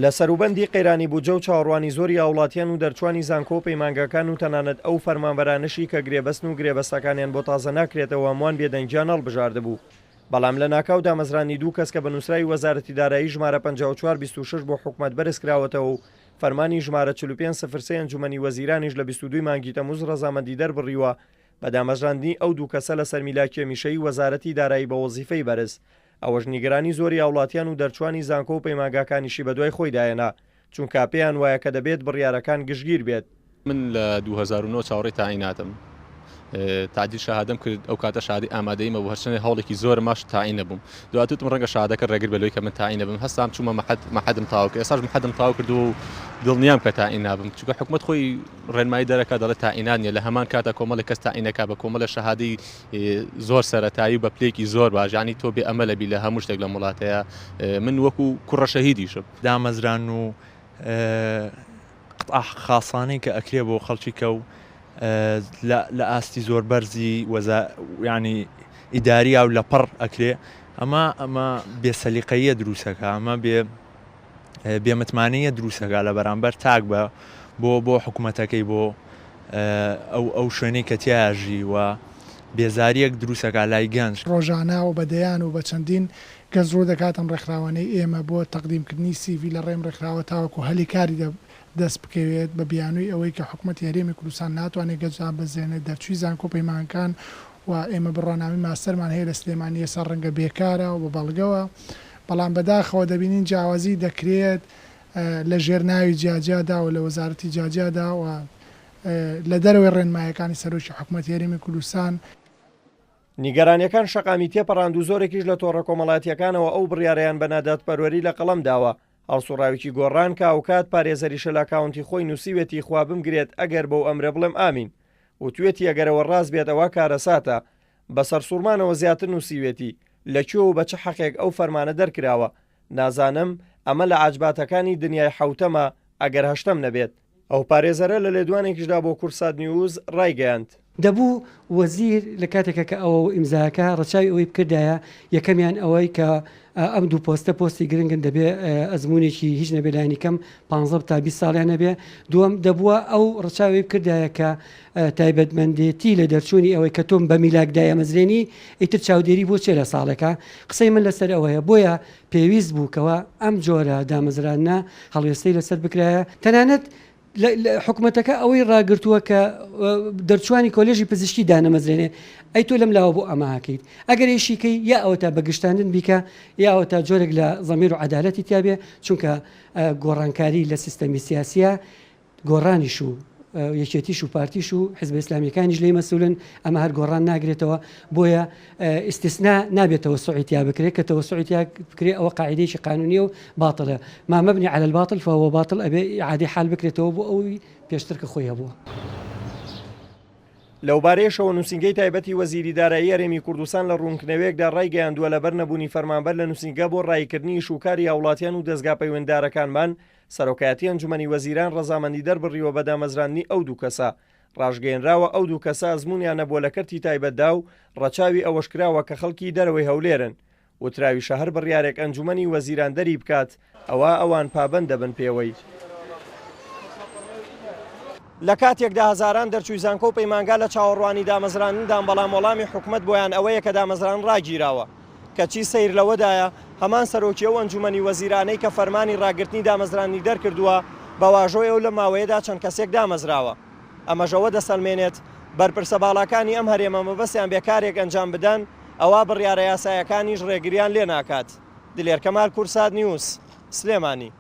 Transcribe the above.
لە سەروبەندی قەیرانی بودجە و چاوەڕوانی زۆری هاوڵاتیان و دەرچوانی زانکۆ و پەیمانگاکان و تەنانەت ئەو فەرمانبەرانەشی کە گرێبەستن و گرێبەستەکانیان بۆ تازە ناکرێتەوە هەمووان بێدەنگیان هەڵبژاردبوو بەڵام لەناکاو دامەزراندنی دوو کەس کە بە نووسراوی وەزارەتی دارایی ژمارە 54 26 بۆ حکومەت بەرزکراوەتەوە و فەرمانی ژمارە 45 03 ئەنجومەنی وەزیرانیش لە 22 مانگی تەموز ڕەزامەندی دەربڕیوە بە دامەزراندنی ئەو دوو کەسە لەسەر میلاکی هەمیشەیی وەزارەتی دارایی بە وەزیفەی بەرز ئەوەش نیگەرانی زۆری هاوڵاتیان و دەرچوانی زانکۆ و پەیمانگاکانیشی بەدوای خۆیدا هێنا، چونکا پێیان وایە کە دەبێت بڕیارەکان گشتگیر بێت. من لە 2009 چاوەڕێی تاعیناتم تعدیل شەهادەم کرد ئەو کاتە شادی ئامادەیی مەبوو هەرچەندە هەوڵێکی زۆرم ماش تاعین نەبووم دواتر وتم ڕەنگە شادەکە ڕێگر بێت لەوەی کە من تاعین نەبم هەستام چوومە مەحەد مەحەدم تەواو کرد ئێستاش مەحەدم تەواو کردووە و دڵنیام کە تاعین نابم چونکە حکومەت خۆی ڕێنمایی دەرەکات دەڵێت تاعینات نییە لە هەمان کاتا کۆمەڵێک کەس تاعین دەکات بە کۆمەڵێک شەهادەی زۆر سەرەتایی و بە پلەیەکی زۆر باش یانی تۆ بێ ئەمەلە بی لە هەموو شتێک لەم وڵاتەیە من وەکو کوڕە شەهیدیشم. دامەزران و قطعە خاصانەی کە ئەکرێ بۆ خەڵکی کە و لە ئاستی زۆر بەرزی وەزا یانی ئیداریا و لە پڕ ئەکرێ ئەمە ئەمە بێ سەلیقەییە دروستەکە ئەمە بێ بێمتمانەیە دروستەکە لە بەرامبەر تاک بە بۆ بۆ حکوومەتەکەی بۆ ئەو ئەو شوێنەی کە تیایا ژی و بێزاریەک دروستەکا لای گەنج. ڕۆژانە و بە دەیان و بە چەندین کەس ڕوو دەکات ئەم ڕێکخراوانەی ئێمە بۆ تەقدیم کردنی سیڤی لە ڕێم ڕێکخراوە تاوەکو هەلی کاری دەست بکەوێت بە بیانووی ئەوەی کە حکومەتی هەرێمی کوردستان ناتوانێت گەنج دابمەزرێنێت دەرچووی زانکۆ پەیمانگەکان و ئێمە بڕوانامەی ماستەرمان هەیە لە سلێمانی ئێستا ڕەنگە بێکارە و بە بەڵگەوە بەڵام بەداخەوە دەبینین جیاوازی دەکرێت لە ژێر ناوی جیاجیادا و لە وەزارەتی جیاجیادا و لە دەرەوەی ڕێنمایەکانی سەرۆکی حکومەتی هەرێمی کوردستان. نیگەرانیەکان شەقامی تێپەڕاند و زۆرێکیش لە تۆڕە کۆمەڵایەتیەکانەوە ئەو بڕیارەیان بە نادادپەروەری لە قەڵەم داوە. هەڵسوڕاوێکی گۆڕان کە ئەوکات پارێزەریشە لە ئەکاونتی خۆی نووسیوێتی خوا بمگرێت ئەگەر بەو ئەمرە بڵێم ئامین. وتوێتی ئەگەر ئەوە ڕاست بێت ئەوا کارەساتە. بە سەرسوڕمانەوە زیاتر نووسیوێتی لە کوێ و بە چ حەقێک ئەو فەرمانە دەرکراوە؟ نازانم ئەمە لە عاجباتەکانی دنیای حەوتەمە ئەگەر هەشتەم نەبێت. ئەو پارێزەرە لە لێدوانێکیشدا بۆ کوردسات نیوز ڕایگەیاند. دەبوو وەزیر لە کاتێکا کە ئەوە ئیمزاکە ڕەچاوی ئەوەی بکردایە یەکەمیان ئەوەی کە ئەم دوو پۆستە پۆستی گرنگن دەبێ ئەزموونێکی هیچ نەبێ لانی کەم 15 تا 20 ساڵیان نەبێ دووەم دەبووە ئەو ڕەچاوی بکردایە کە تایبەتمەندێتی لە دەرچوونی ئەوەی کە تۆم بە میلاک دایەمەزرێنی ئیتر چاودێری بۆ چێ لە ساڵێکا قسەی من لەسەر ئەوەیە بۆیە پێویست بوو کەوا ئەم جۆرە دامەزراندنە هەڵوێستەی لەسەر بکرایە تەنانەت حکومەتەکە ئەوەی ڕاگرتووە کە دەرچوانی کۆلێژی پزیشکی دانەمەزرێنێ ئەی تۆ لەم لاوە بۆ ئەمە ئەکەیت ئەگەر ئیشیکەی یا ئەوەتا بە گشتاندن بیکە یا ئەوەتا جۆرێک لە زەمیر و عەدالەتی تیابێ چونکە گۆڕانکاری لە سیستەمی سیاسیە گۆڕانیش و یەکێتیش و پارتیش و حزبە ئیسلامیەکانیش لێی مەسولن، ئەمە هەر گۆڕان ناگرێتەوە، بۆیە ئیستیسنا نابێت تەوەسوعی تیا بکرێت، کە تەوەسوعی تیا بکرێت ئەوە قاعیدەیەکی قانونیە و باتڵە، ما مبنی علی الباطل فهو باطل، ئەبێ ئیعادەی حال بکرێتەوە بۆ ئەوی پێشتر کە خۆی هەبووە. لەوبارەیەشەوە نووسینگەی تایبەتی وەزیری دارایی هەرێمی کوردستان لە ڕوونکردنەوەیەکدا ڕایگەیاندووە لەبەر نەبوونی فەرمانبەر لە نووسینگە بۆ ڕاییکردنی ئیش و کاری هاوڵاتیان و دەزگا پەیوەنددارەکانمان سەرۆکایەتی ئەنجومەنی وەزیران ڕەزامەندی دەربڕیوە بە دامەزراندنی ئەو دوو کەسە. ڕاشگەیەنراوە ئەو دوو کەسە ئەزموونیان نەبووە لە کەرتی تایبەتدا و ڕەچاوی ئەوەشکراوە کە خەڵکی دەرەوەی هەولێرن. وتراویشە هەر بڕیارێک ئەنجومەنی وەزیران دەری بکات ئەوا ئەوان پابەند دەبن پێوەی. لە کاتێکدا هەزاران دەرچووی زانکۆ و پەیمانگا لە چاوەڕوانی دامەزراندندان بەڵام وەڵامی حکومەت بۆیان ئەوەیە کە دامەزراندن ڕاگیراوە. کەچی سەیر لەوەدایە هەمان سەرۆکی ئەو ئەنجومەنی وەزیرانەی کە فەرمانی ڕاگرتنی دامەزراندنی دەرکردووە بە واژۆی ئەو لەم ماوەیەدا چەند کەسێک دامەزراوە. ئەمەش ئەوە دەسەلمێنێت بەرپرسە باڵاکانی ئەم هەرێمە مەبەستیان بێ کارێک ئەنجام بدەن ئەوا بڕیارە یاسایەکانیش ڕێگریان لێ ناکات. دلێر کەمال کوردسات نیوز، سلێمانی.